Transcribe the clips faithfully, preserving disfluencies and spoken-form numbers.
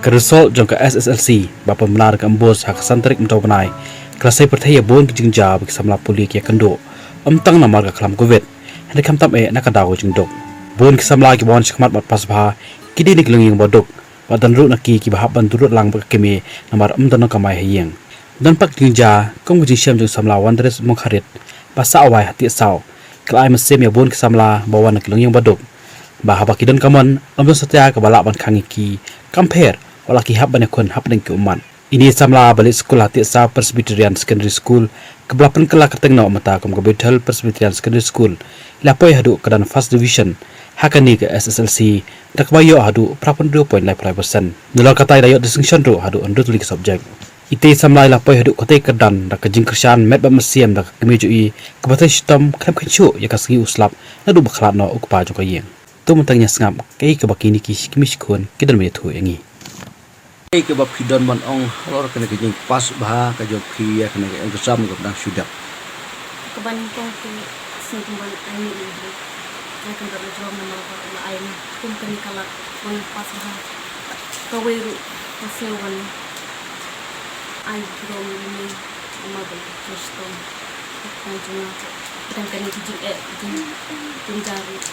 Ka result jong ka S S L C ba pynbna da ka MBOSE ha ka san tarik mynta u bnai ka la sei pyrthei ïa bun ki jingjia ba ki samla pule ki ïakynduh, ym tang namar ka khlam Covid hynrei khamtam eh na ka daw ka jingduk. Bun ki samla kiba wan shakhmat bad pass bha ki dei na ki longïing ba duk bad don ruh na ki kiba hap ban durut lang bad ka kmie namar ym don kamai ha ïing. Don pat ki jingjia kum ka jingshem jong samla Wandres Mongkharit ba sah wai ha Tiehsaw ka la ai mynsiem ïa bun ki samla ba wan na ki longïing ba duk ba haba ki don ka mon ym don satia kaba lah ban khang ïa ki, kam pher wat la ki hap ban ïakhun hapdeng ki ummat. Ine i samla ba leit skul ha Tiehsaw Presbyterian Secondary School kaba la pynkylla kyrteng noh mynta kum ka Bethel Presbyterian Secondary School, i la poi haduh kyrdan first division ha kane ka S S L C da kaba ïoh haduh phra phew hynriew point lai phew lai percent. Nalor kata i la ïoh distinction ruh haduh hynriew tylli ki subject. Ite i samla i la poi haduh katei ka kyrdan da ka jingkyrshan met bad mynsiem da ka kmie jong i kaba trei shitom khlem kheiñ shuh ïa ka sngi u slap naduh ba khlad noh u kpa jong ka ïing. To mynta ngin ïa sngap kaei kaba kine ki kmie shi khun ki don ban ïathuh ïa ngi. Kaei kaba phi don ban ong halor kane ka jingpass bha ka jong phi ïa kane ka exam kaba dang shu dep? Kaba nyngkong te sngewbha ban ai miet ïa u Blei. Ai kynduh ïa u Blei namar ba u la ai kum kane ka lad ban pass bha. Kawei ruh nga sngew ban ai burom ïa u Blei namar ba u la trei shitom. Ka jong nga te dang kane ka jingeh jing jingjar ruh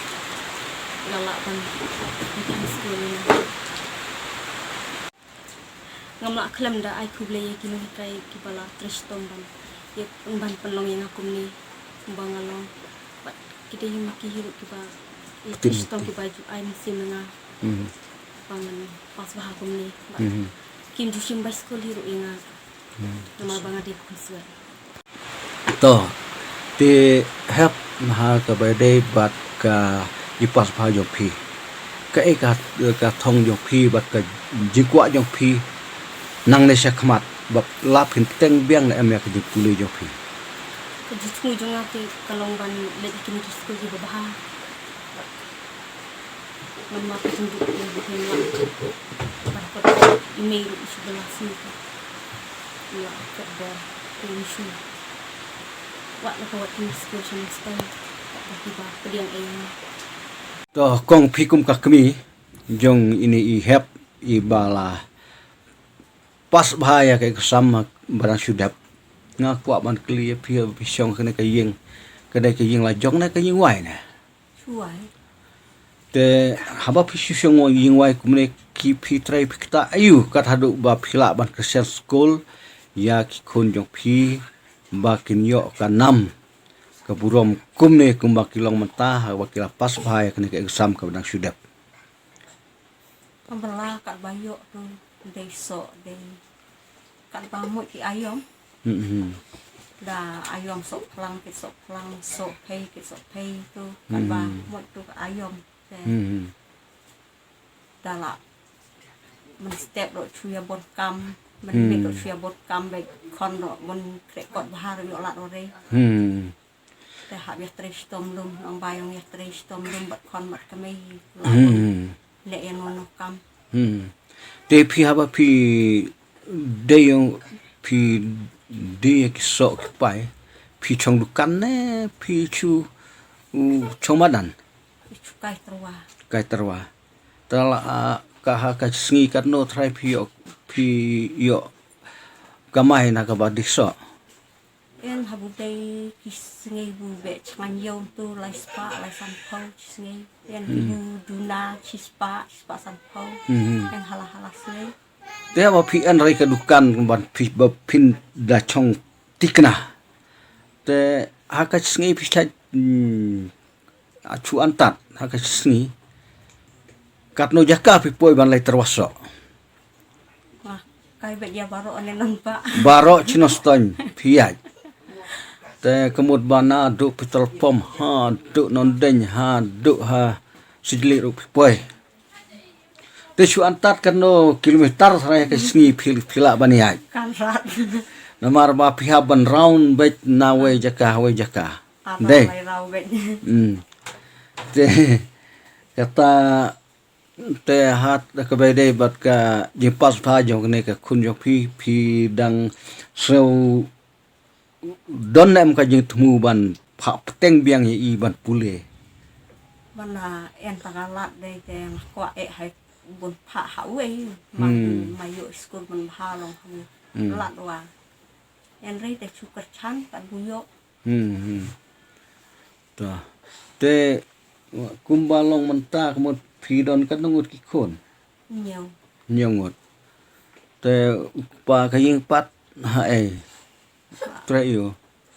la lah ban ïa ka high school ïa nga. Ngam lah khlem da ai khublei ïa kino ki trai kiba la trei shitom ban ïa ban pynlong ïa nga kumne kumba nga long. Bad ki dei ma ki hi ruh kiba ïa trei shitom kiba ju ai mynsiem ïa nga. Mhm. Ba ngan pass bha kumne. Bad Mhm. kim ju shim bai skul hi ruh ïa nga. Mhm. Namar ba nga dei khun swet. To, te hep ha kaba ïadei bad ka jingpass bha jong phi. Kaei ka, ka thong jong phi bad ka jingkwah jong phi nangne shakhmat ba la phin pteng biang ne em ïa ka jingpule jong phi? Ka jingthmu jong nga te ka long ban leit ha kine ki skul kiba bha. Namar ka jingduk ka jingduk ka jingduk. Ba ka dei i mei ruh i shu ba la sngew ka. Ïa ka bor ka jingduk shu. Wat la ka wat ka jingduk shu shu shu. Ba ki ba pdiang ei. To kong phi kum ka kmie jong ine i hep iba la pass bha ïa ka exam ba dang shu dep. Nga kwah ban kylli ïa phi, phi shong kane ka ïing. Kane ka ïing la jong ne ka ïing wai ne? Shu wai. Te haba phi shu shong ïing wai kumne ki phi trei phi ktah aïu kat haduh ba phi lah ban kyrshan skul ïa ki khun jong phi ba kin ïoh ka nam ka burom kumne kumba ki long mynta haba ki la pass bha ïa kane ka exam kaba dang shu dep? Ka bala kat ba ïoh tu dei soh dei kat ba mut ki aïom. Mhm. Da aïom soh phlang ki soh phlang, soh phei ki soh phei tu kat ba Mhm. mut tu ka aïom. Te Mhm. da la man step ro chu ïa bor kam, man Mhm. mit ro chu ïa bor kam ba khon ro man krek kot bahar ïoh lad ro re. Mhm. Te hap ïa trei shitom lum, nang ba ïong ïa trei shitom lum bad khon bad kmie. Hmm. Leh ïa nono kam. Hmm. Te phi haba phi dei ïong phi dei ïa ki soh ki pai. Phi chong dukan ne phi chu u chong madan. Phi chu kai terwa. Kai terwa. Te la, ah, ka ha ka sngi katno trai phi ïoh phi ïoh kamai na kaba dei soh. Ïan ha bu dei ki sngi bu beh chngaiñ ïew tu lai spah lai sanphew chi sngi. Ïan ki Hmm. bu duna chi spah, chi spah sanphew. Hmm. Ïan hala hala sngi. Te ba phi ïan rei ka dukan ban phi ba phin da chong tikna. Te ha ka chi sngi phi chait, hmm, a chu antat ha ka chi sngi. Katno jaka phi poi ban lai terwa soh. Wah, kai bet ïa baroh ne nang ba. Baroh chi nostoiñ phi ïaid. Te ka mut ba naduh petrol pump haduh Nongdeiñ haduh ha Sijli ruh phi poi. Te shu antat katno kilometer trai ka sngi phi phi lah ban ïaid. Kan rat. Namar ba phi hap ban round bet na wei jaka wei jaka. Dei. Lai round bet. Hmm. Te kata te hat da kaba dei bad ka jingpass bha jong kane ka khun jong phi, phi dang sngew don ne em ka jingthmu ban pha pteng biang ïa i ban pule? Ban la en ta ka lad dei te nga kwah eh hai Bun pha ha wei. Ma Hmm. ma ïoh skul man bha long ha wei. Hmm. Lat wa. Yan rei te chu kyrchan ta bu ïoh. Hmm, hmm. Ta. Te kumba long mynta ka mut phi don katno ngut ki khun? Hynñiew. Hynñiew ngut. Te u kpa ka ïing pat ha ei? Trei ïa u.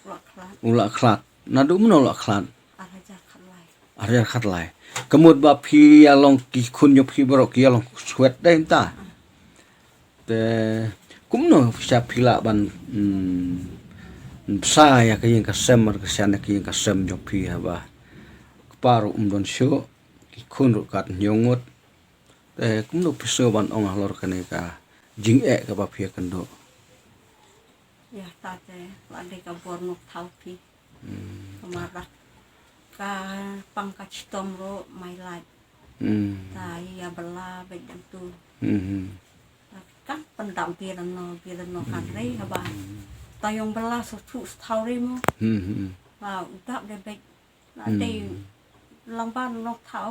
U la khlad. U la khlad. Naduh mynno u la khlad? Ar hajar khatlai. Ar hajar khatlai. Ka mut ba phi ïa long ki khun jong phi baroh ki ïa long swet dei mynta. Ah. Te kumno phi sa phi lah ban, mm, bsa ïa ka ïing ka sem, ka sian ïa ka ïing ka sem jong phi haba kpa ruh um don shuh, ki khun ruh kat hynñiew ngut. Te kumno phi sngew ban ong halor kane ka jingeh kaba phi ïa kynduh? Ïa ta te la dei ka bor nok thaw phi. Hmm. Ka marak ka pang ka chitom ruh mai lait. Hmm. Ta ïa bela bek dang tu. Hmm, hmm. Ka pyndam pi rano pi rano kan rei haba. Hmm. Ta ïong bela so thu thaw rei mo. Hmm, hmm. Ba u dap de bek. Na Hmm. dei lang ban nok thaw.